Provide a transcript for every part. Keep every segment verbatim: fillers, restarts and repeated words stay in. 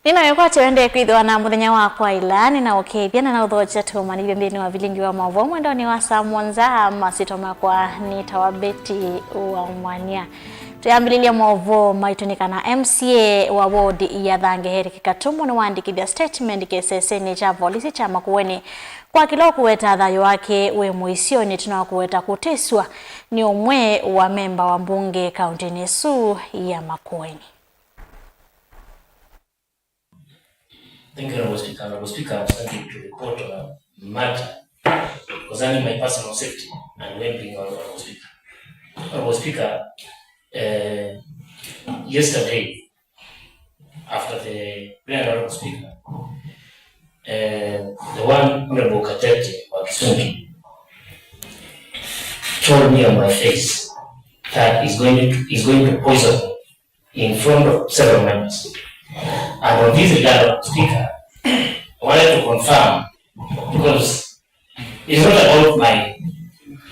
Nĩnawekwatya wende kwĩthĩwa na mũthenya wa kwaĩla, nĩnaũkethya na naũthokya tũmanĩthye nthĩnĩ wa vilingi wa maũvoo mwendonĩ wa saa mũonza. Masyĩtwa makwa nĩtawa Betty wa Mwania. Twĩambĩlĩlya maũvoo maitũ nĩ kana M C A wa ward ya Thange Eric Katumo nĩwaandĩkĩthya statement kĩsesenĩ kya volisi kya Makueni kwa kĩla ũkũweta thayũ wake wĩ mũisyonĩ ĩtina wa kũweta kũteswa nĩ ũmwe wa memba wa mbunge kaũntĩnĩ ĩsu ya Makueni. Thank you, Honorable Speaker. Honorable Speaker, I'm standing to report on a matter concerning my personal safety and well-being, Honorable Speaker. Honorable Speaker, uh, yesterday, after the prayer, Honorable Speaker, uh, the one Honorable Katete wa Kisungi told me on my face that he's going to, he's going to poison me in front of several members. And on this regard, Honorable Speaker, I wanted to confirm, because it's not about my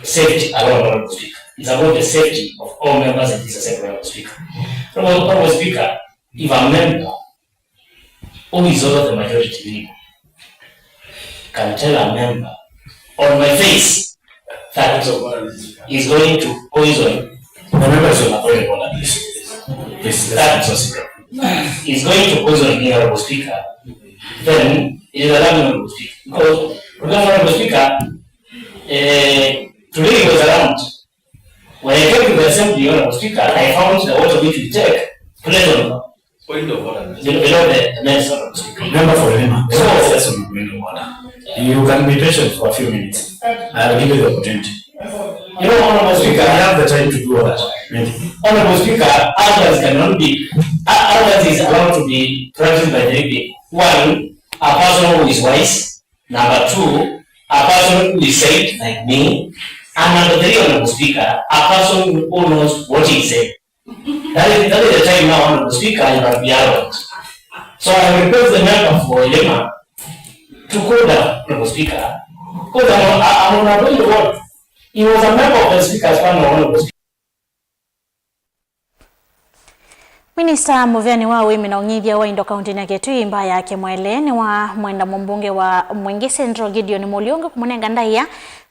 safety alone, Honorable Speaker. It's about the safety of all members in this assembly, Honorable Speaker. Honorable, Honorable Speaker, if a member who is also the majority leader can tell a member on my face that is going to poison the members of the point of order, please. Please, that is going to poison me, Honorable Speaker, then it is alarming, Honorable Speaker. Because, for example, Honorable Speaker, eh, today he was around. When I came to the assembly, Honorable Speaker, I found the water which we take placed on Point of order. Below, below the, the mess, Honorable Speaker. Member for Hoima, so, just on point of order. You can be patient for a few minutes. I'll give you the opportunity. You know, Honorable Speaker, I have the time to do all that. Thank you. Honorable Speaker, arrogance cannot be, a-, arrogance is allowed to be practiced by three people. One, a person who is wise. Number two, a person who is said like me. And number three, Honorable Speaker, a person who knows what he said. That is, that is the time now, Honorable Speaker, you can be arrogant. So I request the member for Hoima to cool down, Honorable Speaker. Because I'm on, I'm on a point of order. He was a member of the Speaker's panel, Honorable Speaker. Minista mũveanĩ wa ũĩmi na ũnyivia wa indo kaũntĩnĩ ya Kitui, Mbaya Kimwele, nĩwamwenda mũmbunge wa Mwingi Central Gideon Muliungi kũmũnenga ndaĩa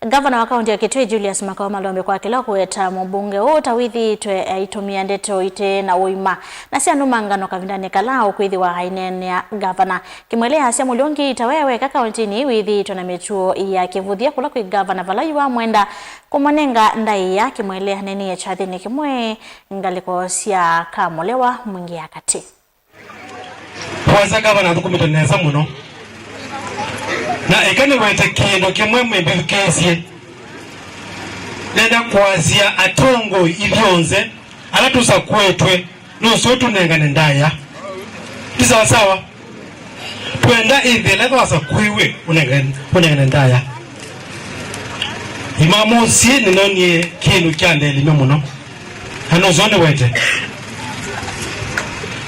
Ngavana wa kaũntĩ ya Kitui, Julius Makau Malombe, kwa kĩla ũkũweta mũmbunge ũũ ta wĩthĩĩtwe aitũmĩa ndeto ite na ũima na sya nũmangano kavindanĩ kala ũkwĩthĩwa aineenea ngavana. Kimwele asya Muliungi ta we weka kaũntĩnĩ wĩthĩĩtwe na mĩtuo ya kĩvũthya kũla kwĩ ngavana vala yu amwenda kũmũnenga ndaĩa. Kimwele aneeneie kyathĩnĩ kĩmwe ngalĩko sya Kamũlewa Mwingi ya katĩ. Kwosa ngavana athũkũmĩte nesa mũno. Na eka nĩwete kĩndũ kĩmwe mwĩmbĩthukĩĩsye. Nenda kwasya atongoi ithyonthe ala tũsakũĩtwe nũseo tũnengane ndaĩa. Ti sawa sawa? Twenda ĩthĩle ĩla wasakũiwe ũnengane, ũnengane ndaĩa. Imamosi nĩnonie kĩndũ kya ndelime mũno. Na nũseo nĩwete.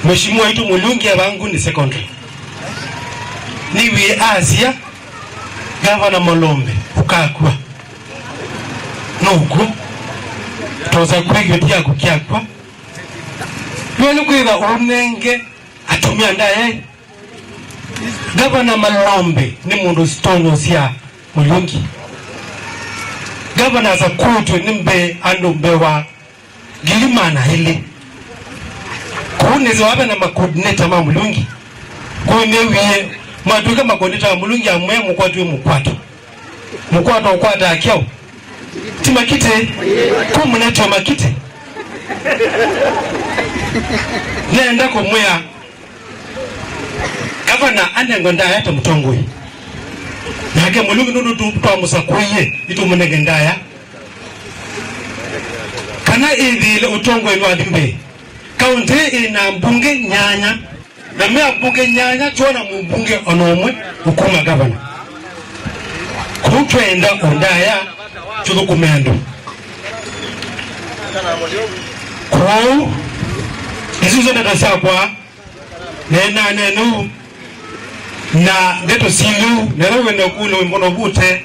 Mheshimiwa waitũ Muliungi e vaa Nguni Secondary. Nĩw'ie asya, Ngavana Malombe, ũkakw'a. Nũkw'o. Tũsakũĩtwe ti yaku kyakw'a. Nĩwe nĩkwĩtha ũnenge atumĩa ndaĩa. Ngavana Malombe nĩ mũndũ ũsitonyosya Muliungi. Ngavana asakũĩtwe nĩ mbee andũ mbee wa ngili maana elĩ. Kũu nĩsĩ wave na macoordinator ma Muliungi. Kũu nĩwie matw'ĩka macoordinator ma Muliungi amwe mũkwatw'e mũkwato. Mũkwato ũkwataa kyaũ? Ti makitĩ? Kũu mũnetio makitĩ? Nenda kũmwĩa, Ngavana anengwe ndaĩa ta mũtongoi. Nake Muliungi nũndũ tu-, twamũsakũie, nĩtũmũnenge ndaĩa. Kana ĩthĩĩle ũtongoinĩ wathi mbee, kaũntĩ ĩĩ ĩna mbunge nyanya, na me ambunge nyanya, twona mũmbunge o na ũmwe ũkuma ngavana. Kwoou twenda o ndaĩa tũthũkũme andũ. Kwoou, isu ndeto syakwa, neenaa nenu, na ndeto syĩu, nethwa wĩna ũkũlyo wĩ mbona ũvute.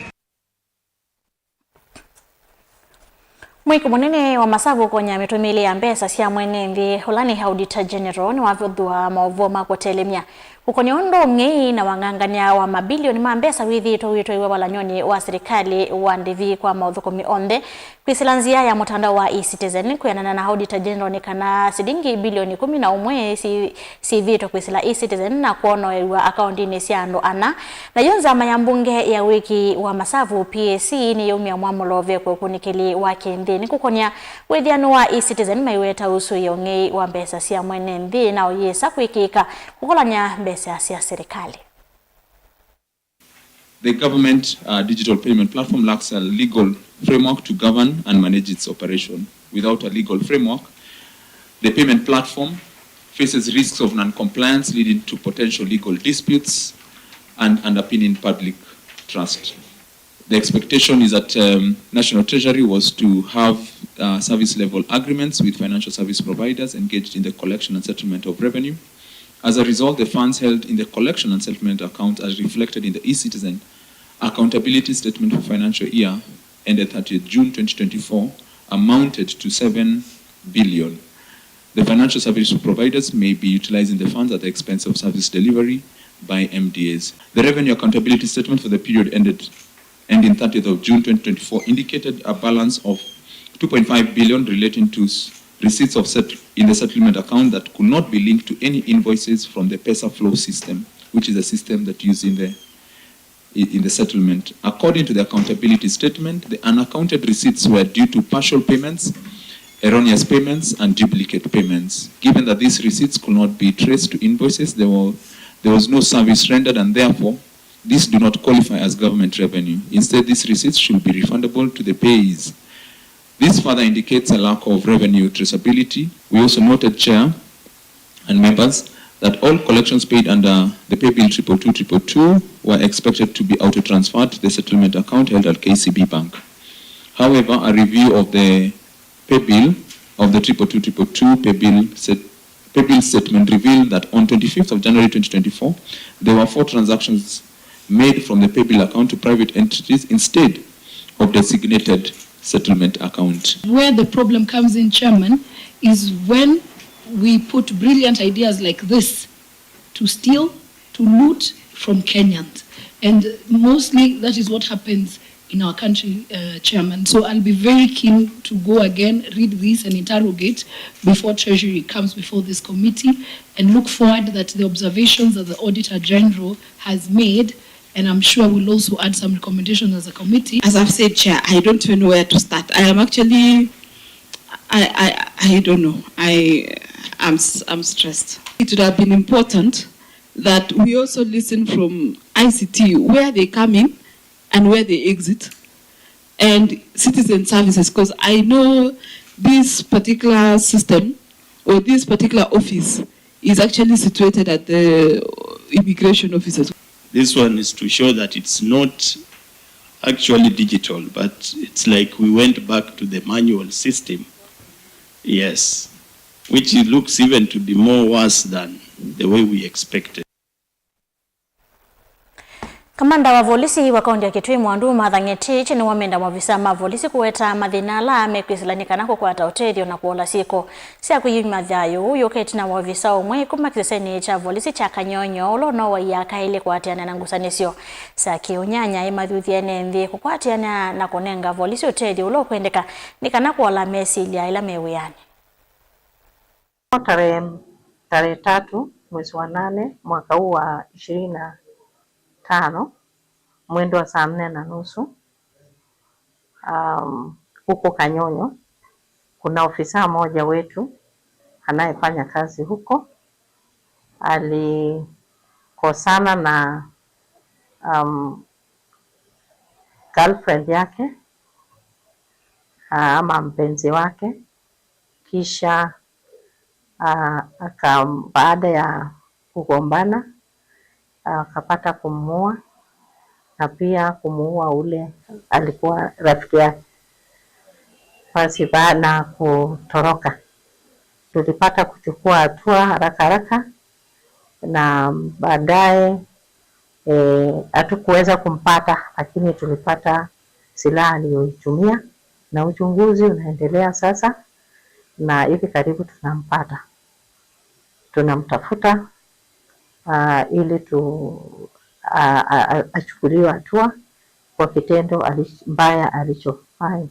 Mwĩki mũnene wa masavu ũkony'a mĩtũmĩĩle ya mbesa sya mwene nthĩ, ũla nĩ Auditor General, nĩwavũthw'a maũvoo ma kũtelemya Kũkonĩa ũndũ ũng'ei na wang'ang'ania wa mabilioni ma mbesa wĩthĩĩtwe ũitwaĩwa valany'onĩ wa silikalĩ wa ndĩvi kwa maũthũkũmi onthe kwĩsĩla nzĩa ya mũtandao wa eCitizen, kwĩanana na Auditor General nĩ kana silingi bilioni ĩkũmi na ũmwe syĩ- syĩthĩĩtwe kwĩsĩla eCitizen na kwonoew'a akaũndinĩ sya andũ ana. Nayo nzama ya mbunge ya wĩkĩi wa masavu, PAC, nĩyaumya mwamũlo ve kwa ũkunĩkĩli wa kĩnthĩnĩ kũkonĩa wĩthĩano wa eCitizen, maiweta ũsũĩe ũng'ei wa mbesa sya mwene nthĩ na ũyĩsa kwĩkĩka kũkolany'a mbesa sya silikalĩ. The government, uh, digital payment platform lacks a legal framework to govern and manage its operation. Without a legal framework, the payment platform faces risks of non-compliance, leading to potential legal disputes and underpinning public trust. The expectation is that, um, National Treasury was to have, uh, service level agreements with financial service providers engaged in the collection and settlement of revenue. As a result, the funds held in the collection and settlement account, as reflected in the eCitizen accountability statement for financial year ended thirtieth June twenty twenty-four, amounted to seven billion. The financial service providers may be utilizing the funds at the expense of service delivery by M D As. The revenue accountability statement for the period ended ending thirtieth of June twenty twenty-four indicated a balance of two point five billion relating to s- receipts of set- in the settlement account that could not be linked to any invoices from the PesaFlow system, which is a system that used in the in the settlement. According to the accountability statement, the unaccounted receipts were due to partial payments, erroneous payments, and duplicate payments. Given that these receipts could not be traced to invoices, there were, there was no service rendered, and therefore these do not qualify as government revenue. Instead, these receipts should be refundable to the payees. This further indicates a lack of revenue traceability. We also noted, Chair and members, that all collections paid under the Pay Bill triple two triple two were expected to be auto-transferred to the settlement account held at K C B Bank. However, a review of the Pay Bill of the triple two triple two Pay Bill set- Pay Bill statement revealed that on twenty-fifth of January twenty twenty-four, there were four transactions made from the Pay Bill account to private entities instead of designated settlement account. Where the problem comes in, Chairman, is when we put brilliant ideas like this to steal, to loot from Kenyans. And mostly that is what happens in our country, uh, Chairman. So I'll be very keen to go again, read this and interrogate before Treasury comes before this committee, and look forward that the observations that the Auditor General has made, and I'm sure we'll also add some recommendations as a committee. As I've said, Chair, I don't even know where to start. I am actually, I, I, I don't know. I, I'm, s- I'm stressed. It would have been important that we also listen from I C T, where they come in and where they exit, and citizen services, because I know this particular system or this particular office is actually situated at the immigration offices. This one is to show that it's not actually digital, but it's like we went back to the manual system. Yes. Which it looks even to be more worse than the way we expected. Kamanda wa volisi wa kaunti ya Kitui, Mwandu Martha Ngetich, nĩwamenda maovisa ma volisi kũweta mathĩna ala mekwĩsĩla nĩ kana kũkwata ũtethyo na kũola syĩko sya kwĩyumya thayũ. Ũũ wĩũka ĩtina wa ovisa ũmwe kuma kĩsesenĩ kya volisi kya Kanyonyo ũla ũnooaie aka elĩ kũatĩanĩa na ngusanĩsyo sya kĩũnyanya aimathuthya ene nthĩ kũkwatĩanĩa na kũnenga volisi ũtethyo ũla ũkwendeka nĩ kana kũola mesilya ĩla me wĩanĩ. Tarehe, tarehe tatu mwezi wa nane mwaka huu wa ishirini na tano, mwendo wa saa nne na nusu, um, huko Kanyonyo, kuna ofisa mmoja wetu anayefanya kazi huko alikosana na, um, girlfriend yake, ah, ama mpenzi wake, kisha, ah, aka-, baada ya kugombana, akapata kumuua na pia kumuua ule alikuwa rafiki yake. Basi ba-, na kutoroka. Tulipata kuchukua hatua haraka haraka na baadaye, eh, hatukuweza kumpata, lakini tulipata silaha aliyoitumia na uchunguzi unaendelea sasa, na hivi karibu tunampata. Tunamtafuta ah, ili tu, ah, ah, ah, achukuliwe hatua kwa kitendo alish-, mbaya alichofanya.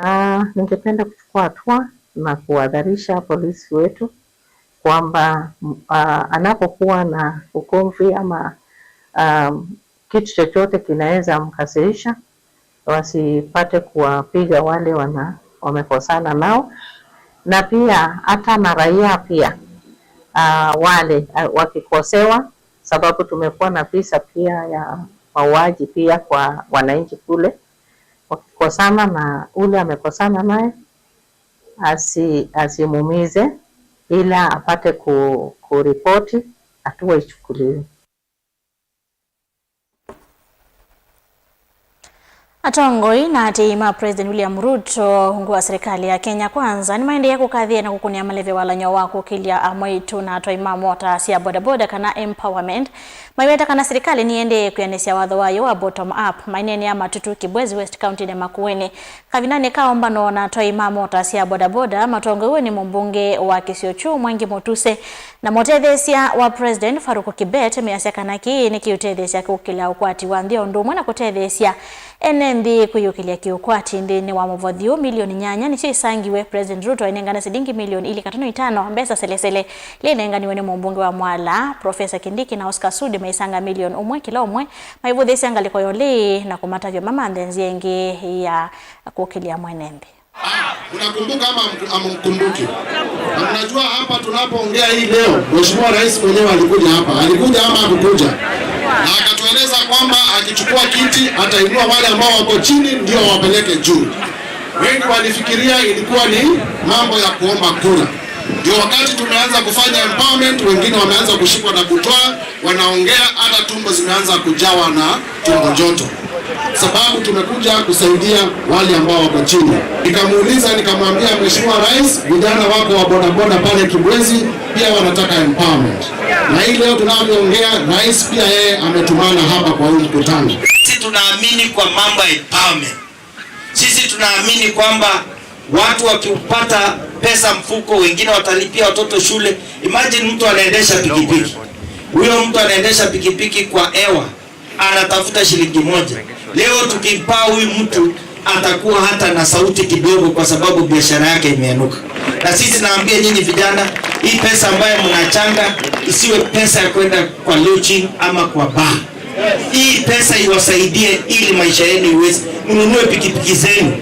Na ningependa kuchukua hatua na kuhadharisha polisi wetu kwamba, m-, ah, anapokuwa na ugomvi ama, ah, kitu chochote kinaweza mkasirisha, wasipate kuwapiga wale wana-, wamekosana nao, na pia hata na raia pia, ah, wale, ah, wakikosewa, sababu tumekuwa na visa pia ya mauaji pia kwa wananchi kule, wakikosana na ule amekosana naye, asi-, asimuumize, ila apate ku-, kuripoti, hatua ichukuliwe. Atongoi na aatĩĩi ma President William Ruto ungu wa serikali ya Kenya Kwanza nĩmaendeea kũkathĩĩa na kũkũnĩa maleve walany'o wa kũkĩlya amwaitũ na atwai ma mota sya bodaboda kana empowerment, maiweta kana serikali nĩyĩendee kwĩanĩsya watho wayo wa bottom up. Maineenea Matutu, Kibwezi West, kauntinĩ ya Makueni kavindanĩ ka ũmbano na atwai ma mota sya bodaboda matongoew'e nĩ mũmbunge wa kĩsio kyu Mwangi Mutuse. Na mũtetheesya wa President Farouk Kibet measya kana kĩĩ nĩkĩũtetheesya kũkĩlya ũkwati wa nthĩ o ũndũ ũmwe na kũtetheesya ene nthĩ kwĩyũkĩlya kĩũkwati. Nthĩnĩ wa mũvothi ũũ, milioni nyanya nĩsyo isangiwe. President Ruto ainengane silingi milioni ili katano itano mbesa selesele ilinenganiwe nĩ mũmbunge wa Mwala, Professor Kindiki na Oscar Sudi, maisanga milioni ũmwe kĩla ũmwe, maivũthĩĩsya ngalĩko ya ũlĩĩ na kũmatavya mamanthe nzĩa ĩngĩ ya kũkĩlya mwene nthĩ. Ah, mnakumbuka ama hamku-, hamkumbuki? Na mnajua hapa tunapoongea hii leo, Mheshimiwa Rais mwenyewe alikuja hapa. Alikuja ama hakukuja? Na akatueleza kwamba akichukua kiti, atainua wale ambao wako chini, ndio wapeleke juu. Wengi walifikiria ilikuwa ni mambo ya kuomba kura. Ndio wakati tumeanza kufanya empowerment, wengine wameanza kushikwa na butwaa, wanaongea, hata tumbo zimeanza kujawa na tumbo joto, sababu tumekuja kusaidia wale ambao wako chini. Nikamuuliza, nikamwambia, Mheshimiwa Rais, vijana wako wa bodaboda pale Kibwezi pia wanataka empowerment. Na hii leo tunavyoongea, Rais pia yeye ametumana hapa kwa huu mkutano. Sisi tunaamini kwa mambo ya empowerment. Sisi tunaamini kwamba watu wakipata pesa mfuko, wengine watalipia watoto shule. Imagine mtu anaendesha pikipiki. Huyo mtu anaendesha pikipiki kwa hewa, anatafuta shilingi moja. Leo tukimpa huyu mtu, atakuwa hata na sauti kidogo kwa sababu biashara yake imeinuka. Na sisi naambia nyinyi vijana, hii pesa ambayo mnachanga isiwe pesa ya kwenda kwa lodging ama kwa bar. Hii pesa iwasaidie ili maisha yenu iweze, mnunue pikipiki zenu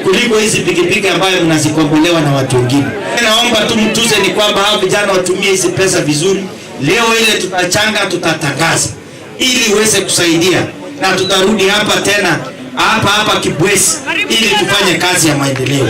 kuliko hizi pikipiki ambayo mnazikombolewa na watu wengine. Naomba tu mtuze ni kwamba hao vijana watumie hizi pesa vizuri. Leo ile tutachanga, tutatangaza ili iweze kusaidia, na tutarudi hapa tena, hapa hapa Kibwezi, ili tufanye kazi ya maendeleo.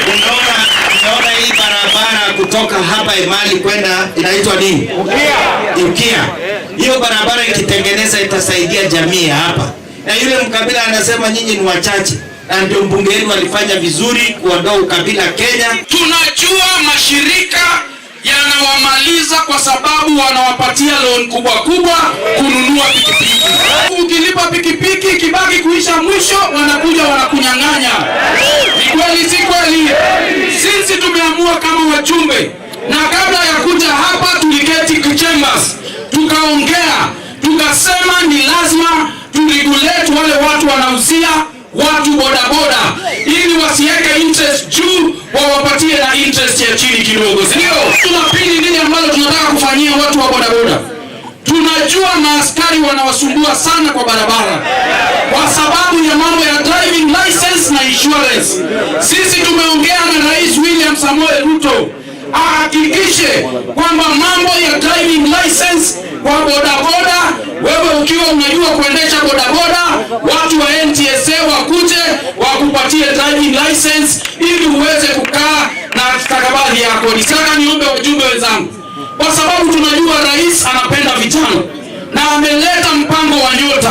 Unaona, unaona hii barabara kutoka hapa Emali kwenda, inaitwa nini? Ukia. Ukia. Hiyo barabara ikitengeneza itasaidia jamii ya hapa. Na yule mkabila anasema nyinyi ni wachache, na ndio mbunge wenu alifanya vizuri kuondoa ukabila Kenya. Tunajua mashirika yanawamaliza kwa sababu wanawapatia loan kubwa kubwa kununua pikipiki. Ukilipa pikipiki, ikibaki kuisha mwisho, wanakuja wanakunyang'anya. Ni kweli, si kweli? Sisi tumeamua kama wajumbe, na kabla ya kuja hapa tuliketi Chambers, tukaongea, tukasema ni lazima turegulate wale watu wanauzia watu bodaboda, ili wasiweke interest juu, wawapatie na interest ya chini kidogo, si ndio? Juma pili lile ambalo tunataka kufanyia watu wa bodaboda, tunajua maaskari wanawasumbua sana kwa barabara kwa sababu ya mambo ya driving license na insurance. Sisi tumeongea na Rais William Samoei Ruto, ahakikishe kwamba mambo ya driving license kwa bodaboda, wewe ukiwa unajua kuendesha bodaboda, watu wa N T S A wakuje wakupatie driving license ili uweze kukaa na stakabadhi yako. Nitaka niombe wajumbe wenzangu, kwa sababu tunajua rais anapenda vijana na ameleta mpango wa Nyota.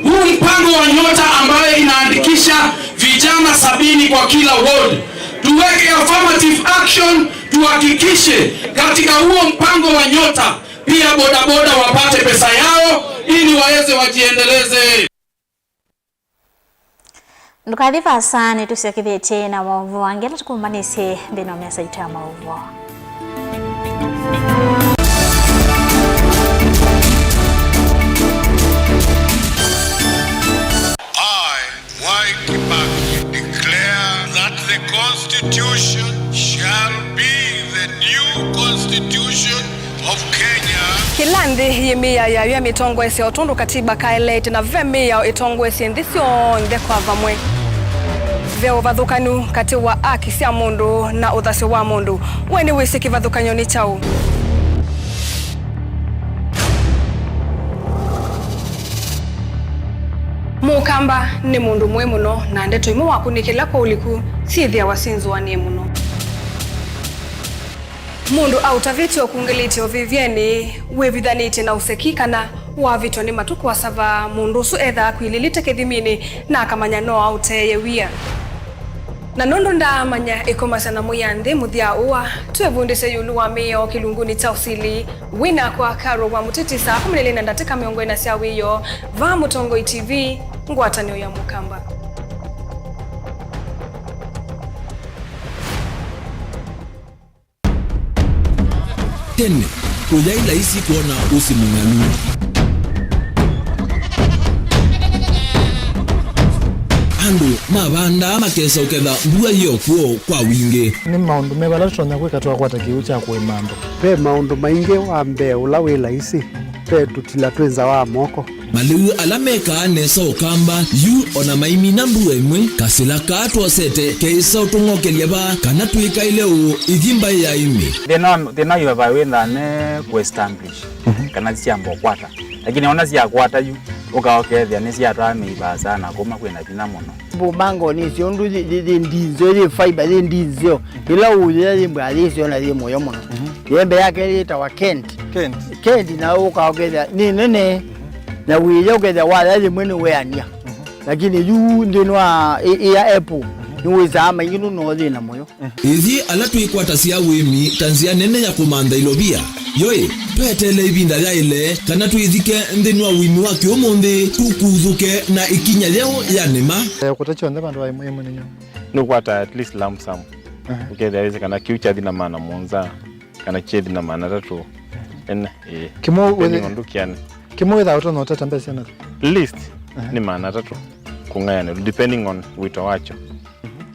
Huu mpango wa Nyota ambaye inaandikisha vijana sabini kwa kila ward, tuweke affirmative action, tuhakikishe katika huo mpango wa Nyota pia bodaboda wapate pesa yao ili waweze wajiendeleze. Ndũkathi vaasa, nĩtũsyokethĩtye na maũvoo angĩ ala tũkũmbanĩsye nthĩnĩ wa mesa itũ ya maũvoo. Ĩla nthĩ yĩ mĩao yayo ya mĩtongoesye o tondũ katiba kaeleete, na ve mĩao ĩtongoesye nthĩ syonthe kwa vamwe. Ve ũvathũkanu katĩ wa aki sya mũndũ na ũthasyo wa mũndũ. We nĩwĩsĩ kĩvathũkany'o nĩ kyaũ? Mũkamba nĩ mũndũ mũĩ mũno, na ndeto imwe wakunĩkĩla kwa ũliku syĩthĩawa syĩ nzũanĩe mũno. Mũndũ aũtavĩtye ũkungĩlĩtye ũvĩvyenĩ, wĩvithanĩtye na ũseki, kana wavĩtwa nĩ matukũ asava, mũndũ ũsu ethaa akwilĩlĩte kĩthiminĩ na akamanya no aũteeye wia. Na nũndũ ndaamanya ĩkomasya na mwĩanthĩ mũthya ũa, twĩvundĩsye ĩũlũ wa mĩao kĩlungunĩ kya ũsili. Wĩ nakwa Carol wa Mũtĩtĩ saa kũmi na ilĩ na ndatĩka mĩongo ĩna sya wĩoo, vaa Mũtongoi T V, ngwatanĩo ya Mũkamba. Tene, ũyaĩ laisi kwona ũsĩ mũng'alu. Andũ mavandaa makesa ũketha mbua yĩ o kw'o kwa wingĩ. Nĩ maũndũ meva ala tũtonya kwĩka twakwata kĩw'ũ kya kũĩma andũ? Ve maũndũ maingĩ. Wa mbee ũla wĩ laisi, ve tũtila twĩ nza wa moko. Malĩu ala mekaa nesa Ũkamba, yu o na maimina mbua ĩmwe, kasĩla kaa twosete keĩsa ũtũng'okelya vaa kana twĩkaĩle ũũ ithi mbaĩ ya ĩmĩ. Thĩna wa, thĩna wa vaa wĩthaa ne kũ-establish, mhm, kana syamba ũkwata. Lakini ona syakwata yu, ũka ũkethĩa nĩsyatwaa mĩivaa sana kuma kwĩna vinya mũno. Mbumangoni icio ũndũ yĩ, yĩ, yĩ ndinzeo, yĩ fiber, yĩ ndinzeo. Ĩla ũyĩa yĩ mbwa yĩsyo na yĩ mũyo mũno. Mhm. Yembe yake yĩtawa Kent. Kent. Kent na ũka ũkethĩa nĩ nene. Na wĩya ũkethĩa waya yĩmwe nĩ weania. Mhm. Lakini yu nthĩnĩ wa ĩ-, ĩya apple, mhm, nĩwĩsaa maingĩ nũndũ no yĩ na mũyo. Ithyĩ ala twĩkwatasya ũĩmi ta nzĩa nene ya kũmantha ilovia, yoĩ, tweteele ĩvinda yaĩle kana twĩthike nthĩnĩ wa ũĩmi wa kĩũmũnthĩ, tũkuthũke na ĩkinya yeũ ya nĩma. Eh, kũta kyonthe vandũ va ĩmwe ĩmwe nĩ nyũmũ. Nũkwata at least lump sum. Aha. Ũkethĩa wĩsĩ kana kĩu kyathi na maana mũonza, kana kyethi na maana atatũ. Ene, ĩĩ. Kĩmwe depending wĩthĩ-, on ndũkĩanĩ. Kĩmwe wĩthaa ũtonya ũtata mbesa syana? Least, aha, nĩ maana atatũ kũng'ayanĩlwa, depending on wĩto wakyo.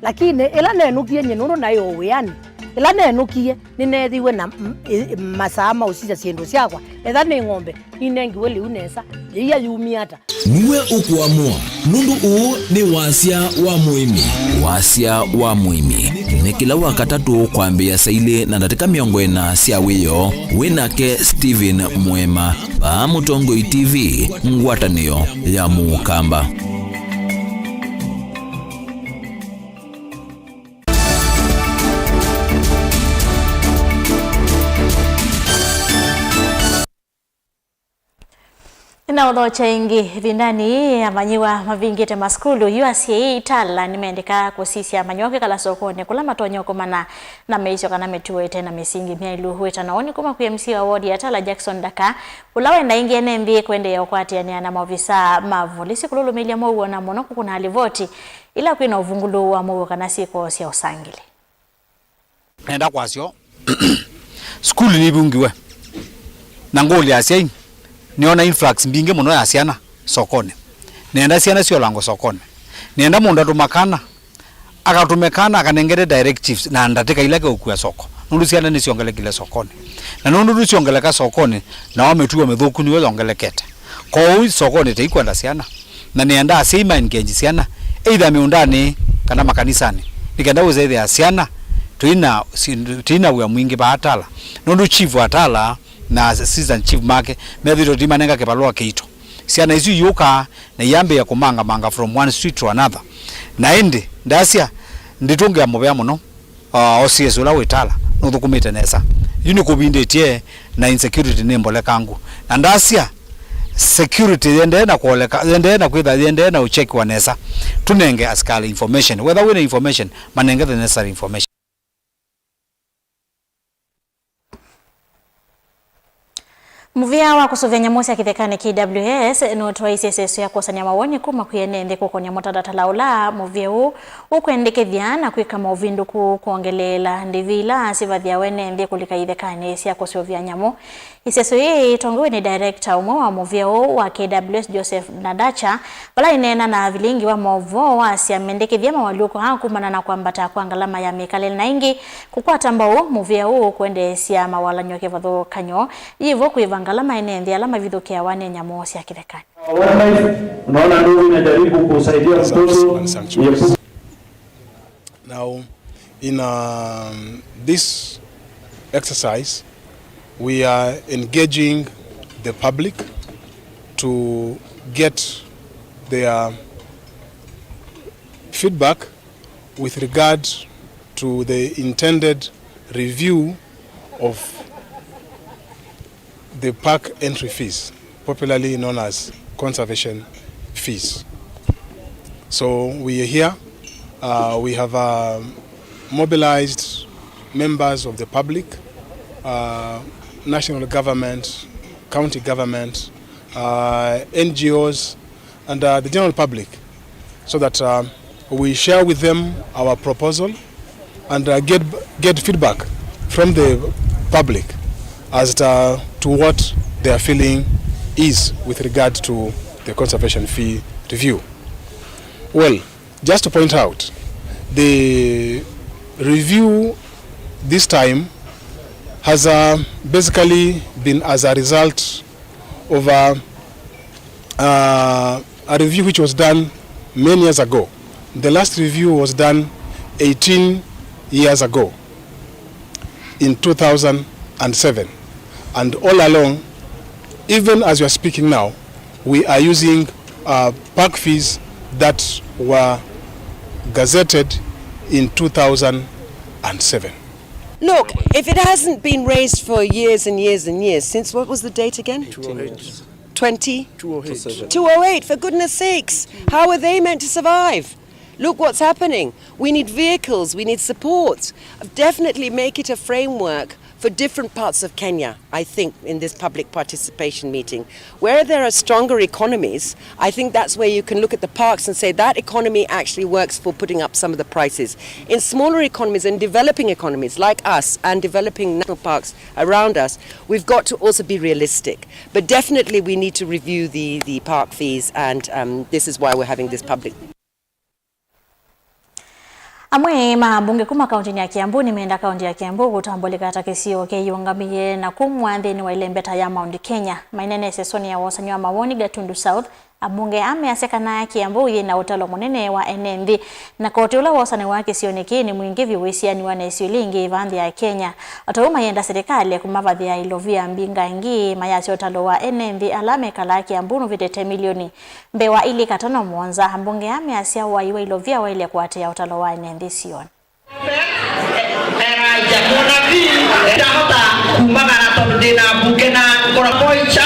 Lakini ĩla nenũkie nyie nũndũ naĩ o wĩanĩ, ĩla nenũkie nĩneethiwe na m-, ĩ-, masaa ma ũsisya syĩndũ syakwa, etha nĩ ng'ombe, ninengiwe lĩu nesa, yĩia yumie ata? Nĩwe ũkũamũa, nũndũ ũũ nĩ wasya wa mũĩmi. Wasya wa mũĩmi nĩ kĩla Wakatatũ kwambĩĩa saa ilĩ na ndatĩka mĩongo ĩna sya wĩoo, wĩ nake Stephen Mwema, vaa Mũtongoi T V, ngwatanĩo ya Mũkamba. Na ũthokya ĩngĩ ĩvindanĩ yĩĩ, amanyĩw'a mavingĩte masukulu, yu asyai Itala nĩmendeka kũsisya amanyĩw'a kwĩkala sokonĩ kũla matonya ũkomana na mĩisyo kana mĩtuo ĩte na mĩsingi myaĩlu. Wĩtano ũũ nĩ kuma kwĩ M C wa ward ya Itala, Jackson Ndaka, ũla wenda ĩngĩ ene nthĩ kũendeea ũkwatĩanĩa na maovisaa ma volisi kũlũlũmĩlya mũuo, na mũno kũkũna livoti ila kwĩna ũvungũlu wa mũuo kana syĩko sya ũsangĩli. Nenda kwasyo, sukulu nivungiwe. Na ngũlya asyai, nĩona influx mbingĩ mũno ya syana sokonĩ. Nenda syana syolangwe sokonĩ. Nenda mũndũ atũma kana, akatũme kana akanengete directives na ndatĩka ila keũkua soko. Nũndũ syana nĩsyongelekile sokonĩ. Na nũndũ nĩsyongeleka sokonĩ, nao mĩtuo mĩthũku nĩyo yongelekete. Kwoou sokonĩ teikwenda syana. Na nĩenda asyai ma engage syana, either mĩũndanĩ kana makanisanĩ, nĩ kenda wĩsa ĩthĩa syana tũina, tũina wĩa mwingĩ vaa Tala. Nũndũ chief wa Tala na assistant chief make methĩtwe timanenga kĩvalũa kĩito. Syana isu iyũkaa na iyambĩĩa kũmangamanga from one street to another. Na ĩndĩ ndasya nditũngĩa mũvea mũno. Ah, O C S ũla wĩ Tala nũthũkũmĩte nesa. Yu nĩkũvindĩtye na insecurity nĩ mbolekangu. Na ndasya security yendee na kũoleka, yendee na kwĩtha, yendee na ũchekiwa nesa. Tũnenge asikali information. Whether wĩna information, manenge the necessary information. Mũvĩa wa kũsũvĩa nyamũ sya kĩthekanĩ, K W S, nũtwaisye ĩseso ya kwosany'a mawoni kuma kwĩ ene nthĩ kũkonĩa mũtalatala ũla mũvĩa ũũ ũkwendekethya na kwĩka maũvindũku kwongeleela ndĩvi ila sivathĩawa ene nthĩ kũlika ithekanĩ sya kũsũvĩa nyamũ. Ĩseso yĩĩ yĩtongoew'e nĩ director ũmwe wa mũvĩa ũũ wa K W S, Joseph Nadacha, vala aineena na avilingi wa maũvoo, wasya mendekethya mawalyũko aa kumana na kwambata kwa ngalama ya mĩkalĩle na ĩngĩ kũkwata mbau mũvĩa ũũ kũendeesya mawalany'o kĩvathũkany'o, yĩvo kwĩvanga ala maĩ ne nthĩ ala mavithũkĩawa nĩ nyamũ sya kĩthekanĩ. Wildlife, unaona ndovu inajaribu kusaidia mtoto. Now, in um, this exercise, we are engaging the public to get their feedback with regard to the intended review of the park entry fees, popularly known as conservation fees. So we are here, uh, we have uh, mobilized members of the public, uh, national government, county government, uh, N G Os, and uh, the general public, so that uh, we share with them our proposal and uh, get, get feedback from the public as to, uh, to what their feeling is with regard to the conservation fee review. Well, just to point out, the review this time has uh, basically been as a result of uh, uh, a review which was done many years ago. The last review was done eighteen years ago in two thousand seven. And all along, even as we are speaking now, we are using uh, park fees that were gazetted in two thousand seven. Look, if it hasn't been raised for years and years and years, since what was the date again? twenty? two oh eight. two oh eight, for goodness sakes. How are they meant to survive? Look what's happening. We need vehicles, we need support. Definitely make it a framework for different parts of Kenya, I think, in this public participation meeting. Where there are stronger economies, I think that's where you can look at the parks and say that economy actually works for putting up some of the prices. In smaller economies, in developing economies like us and developing national parks around us, we've got to also be realistic. But definitely we need to review the, the park fees, and um, this is why we're having this public. Amwe ma ambunge kuma kauntinĩ ya Kiambu nĩmenda kaunti ya Kiambu kũtambũlĩka ta kĩsio kĩyĩũngamĩe na kumw'a nthĩnĩ wa ĩlembeta ya Mount Kenya. Maineneesya ĩsoonĩ ya wosany'a wa mawoni Gatundu South, ambunge aa measya kana Kiambu yĩ na ũtalo mũnene wa ene nthĩ, na koti ũla wosanĩwa kĩsionĩ kĩĩ nĩ mwingĩ vyũ wĩsianĩw'a na isio ila ingĩ vaa nthĩ ya Kenya. O ta ũu mayenda silikalĩ kũmavathĩa ilovia mbingangĩ mayasya ũtalo wa ene nthĩ ala mekalaa Kiambu nũvĩtĩte milioni. Mbee wa ilika tano mũonza, ambunge aa measya wai wa ilovia waĩle kũatĩĩa ũtalo wa ene nthĩ isionĩ. Elijah mũnabii ndahota kumagara tondũ ndĩ na mbunge na ngora boy cha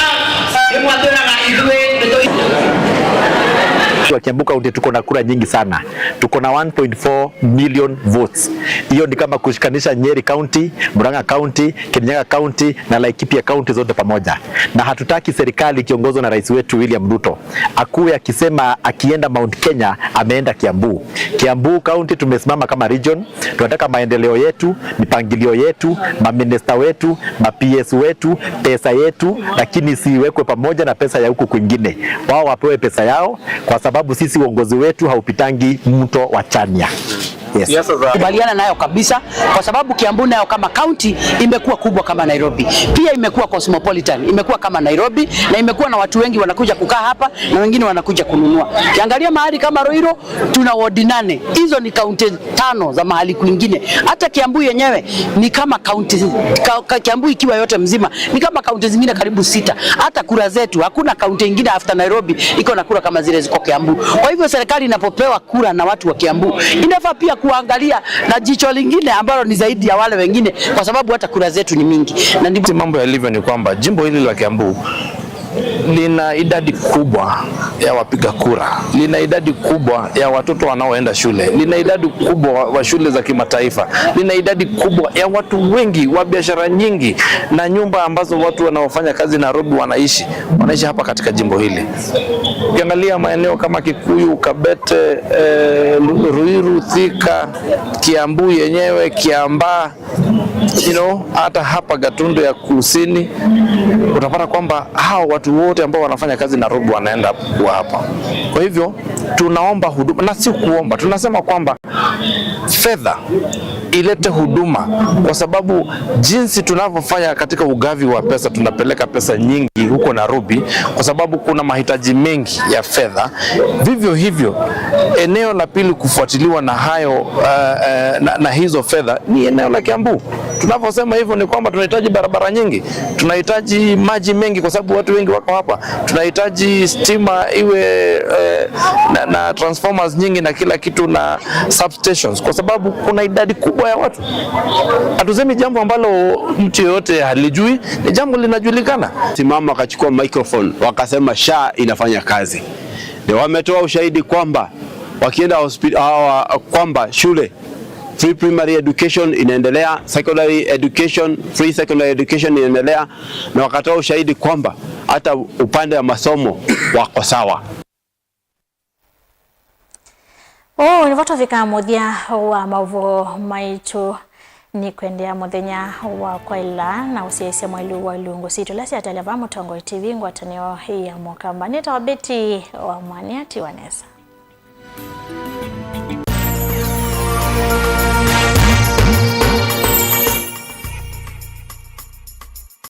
ĩmwe twĩraga ithuĩ nĩtũ. Kwa Kiambu County tuko na kura nyingi sana, tuko na one point four million votes. Hiyo ni kama kushikanisha Nyeri County, Murang'a County, Kirinyaga County na Laikipia County zote pamoja, na hatutaki serikali ikiongozwa na rais wetu William Ruto akuwe akisema akienda Mount Kenya ameenda Kiambu. Kiambu County tumesimama kama region, tunataka maendeleo yetu, mipangilio yetu, maminista wetu, ma P S wetu, pesa yetu, lakini isiwekwe pamoja na pesa ya huku kwingine. Wao wapewe pesa yao, kwa sababu sisi uongozi wetu haupitangi mto wa Chania. Yes. Kubaliana nayo kabisa, kwa sababu Kiambu nayo kama county imekuwa kubwa kama Nairobi, pia imekuwa cosmopolitan, imekuwa kama Nairobi, na imekuwa na watu wengi wanakuja kukaa hapa na wengine wanakuja kununua. Ukiangalia mahali kama Ruiru tuna ward nane, hizo ni county tano za mahali kwingine. Hata Kiambu yenyewe ni kama county ka, ka, Kiambu ikiwa yote mzima ni kama county zingine karibu sita. Hata kura zetu, hakuna county ingine after Nairobi iko na kura kama zile ziko Kiambu. Kwa hivyo serikali inapopewa kura na watu wa Kiambu, inafaa pia kuangalia na jicho lingine ambalo ni zaidi ya wale wengine, kwa sababu hata kura zetu ni mingi. Na ndipo mambo yalivyo ni kwamba jimbo hili la Kiambu lina idadi kubwa ya wapiga kura, lina idadi kubwa ya watoto wanaoenda shule, lina idadi kubwa wa, wa shule za kimataifa, lina idadi kubwa ya watu wengi wa biashara nyingi na nyumba ambazo watu wanaofanya kazi Nairobi wanaishi, wanaishi hapa katika jimbo hili. Ukiangalia maeneo kama Kikuyu, Kabete, eh, Ruiru, Thika, Kiambu yenyewe, Kiambaa, You know, hata hapa Gatundu ya Kusini utapata kwamba hao watu wote ambao wanafanya kazi Nairobi wanaenda kuwa hapa. Kwa hivyo tunaomba huduma, na si kuomba, tunasema kwamba fedha ilete huduma, kwa sababu jinsi tunavyofanya katika ugavi wa pesa, tunapeleka pesa nyingi huko Nairobi kwa sababu kuna mahitaji mengi ya fedha. Vivyo hivyo, eneo la pili kufuatiliwa na hayo, eh, eh, na, na hizo fedha ni eneo la Kiambu. Tunavyosema hivyo ni kwamba tunahitaji barabara nyingi, tunahitaji maji mengi kwa sababu watu wengi wako hapa, tunahitaji stima iwe, eh, na, na transformers nyingi na kila kitu na substations, kwa sababu kuna idadi kubwa ya watu. Hatusemi jambo ambalo mtu yeyote halijui, ni jambo linajulikana. Simama akachukua microphone, wakasema SHA inafanya kazi. Ndio wametoa ushahidi kwamba wakienda hospitali, kwamba shule, free primary education inaendelea, secondary education, free secondary education inaendelea, na wakatoa ushahidi kwamba hata upande wa masomo wako sawa. Ũu nĩvo tũvika mũthya wa maũvoo maitũ. Nĩ kwendea mũthenya wa kwaĩla na ũsyaĩĩsya mwaĩlu wa ilungu sitũ ila syatelya va Mũtongoi T V ngwatanĩo ya Mũkamba. Nĩtawa Betty wa Mwania, tiwa nesa.